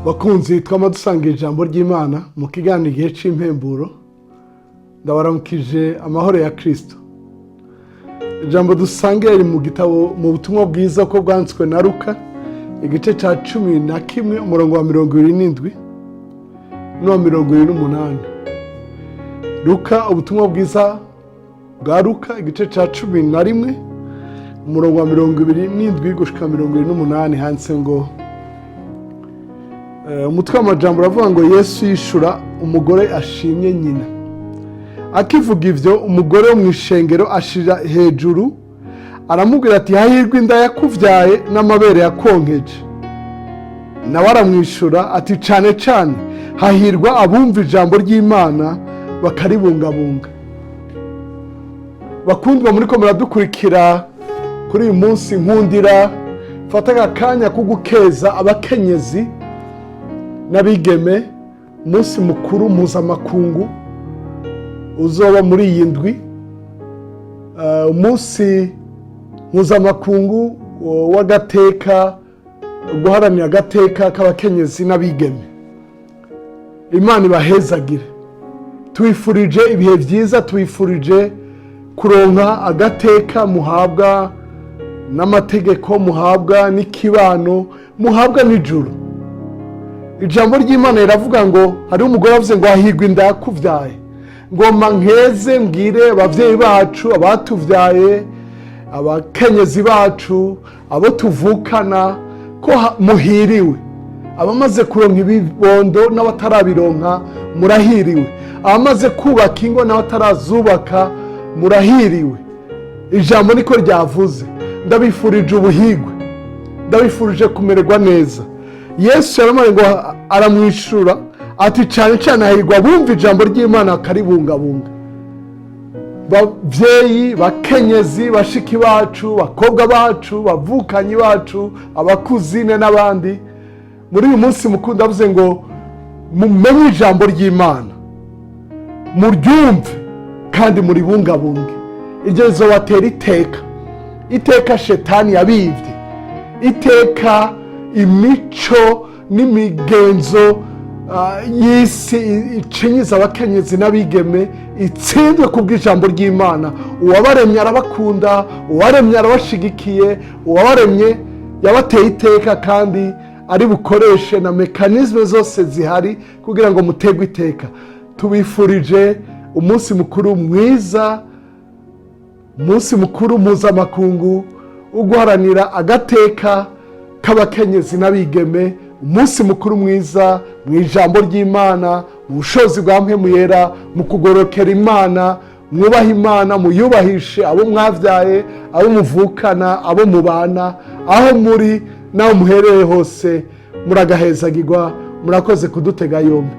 Bakunzi twama dusanga ijambo ry'Imana mu kiganiro Igihe cy'Impemburo, ndabaramukije amahoro ya Kirisito. Ijambo dusangiye riri mu gitabo, mu butumwa bwiza ko bwanditswe na Luka, igice cya 11, umurongo wa 27 n'uwa 28. Luka, ubutumwa bwiza bwa Luka, igice cya 11, umurongo wa 27 gushika 28, handitse ngo, umutwe w'amajambo uravuga ngo: "Yesu yishura umugore ashimye nyina." Akivuga ibyo, umugore wo mu ishengero ashira hejuru, aramubwira ati: "Hahirwa inda yakubyaye n'amabere yakonkeje." Nawe aramwishyura ati: "Cane cane hahirwa abumva ijambo ry'Imana bakaribungabunga." Bakundwa muri ko muradukurikira kuri uyu munsi, nkundira fata aka kanya ko gukeza abakenyezi n'abigeme, umunsi mukuru mpuzamakungu uzoba muri iyi ndwi, umunsi mpuzamakungu w'agateka, guharanira agateka k'abakenyezi n'abigeme. Imana ibahezagire. Tubifurije ibihe byiza, tubifurije kuronka agateka muhabwa n'amategeko, muhabwa n'ikibano, muhabwa n'ijuru. Ijambo ry'Imana riravuga ngo hariho umugore wavuze ngo: "Hahirwa inda yakubyaye." Ngoma nkeze mbwire ababyeyi bacu, abatubyaye, abakenyezi bacu, abo tuvukana, ko muhiriwe. Abamaze kuronka ibibondo n'abatarabironka, murahiriwe. Abamaze kubaka ingo n'abatarazubaka, murahiriwe. Ijambo niko ryavuze. Ndabifurije ubuhigwe, ndabifurije kumererwa neza. Yesu yaramare ngo aramwishura ati: "Cyane cyane hahirwa bumva ijambo ry'Imana bakaribungabunga." Babyeyi, bakenyezi, bashiki bacu, bakobwa bacu, bavukanyi bacu, abakuzine n'abandi, muri uyu munsi mukuru ndavuze ngo mumenye ijambo ry'Imana, muryumve kandi muribungabunge. Iryo rizobatera iteka, iteka shetani yabibye, iteka imico n'imigenzo y'isi icinyiza abakenyezi n'abigeme itsindwe kubw'ijambo ry'Imana. Uwabaremye arabakunda, uwaremye arabashigikiye, uwabaremye yabateye iteka kandi ari bukoreshe na mécanismes zose zihari kugira ngo mutegwe iteka. Tubifurije umunsi mukuru mwiza, umunsi mukuru mpuzamakungu wo guharanira agateka k'abakenyezi n'abigeme. Umunsi mukuru mwiza mu ijambo ry'Imana, mu bushobozi bwa Mpwemu Yera, mu kugorokera Imana. Mwubahe Imana, muyubahishe abo mwabyaye, abo muvukana, abo mubana, aho muri n'aho muherereye hose. Muragahezagirwa. Murakoze kudutega yombi.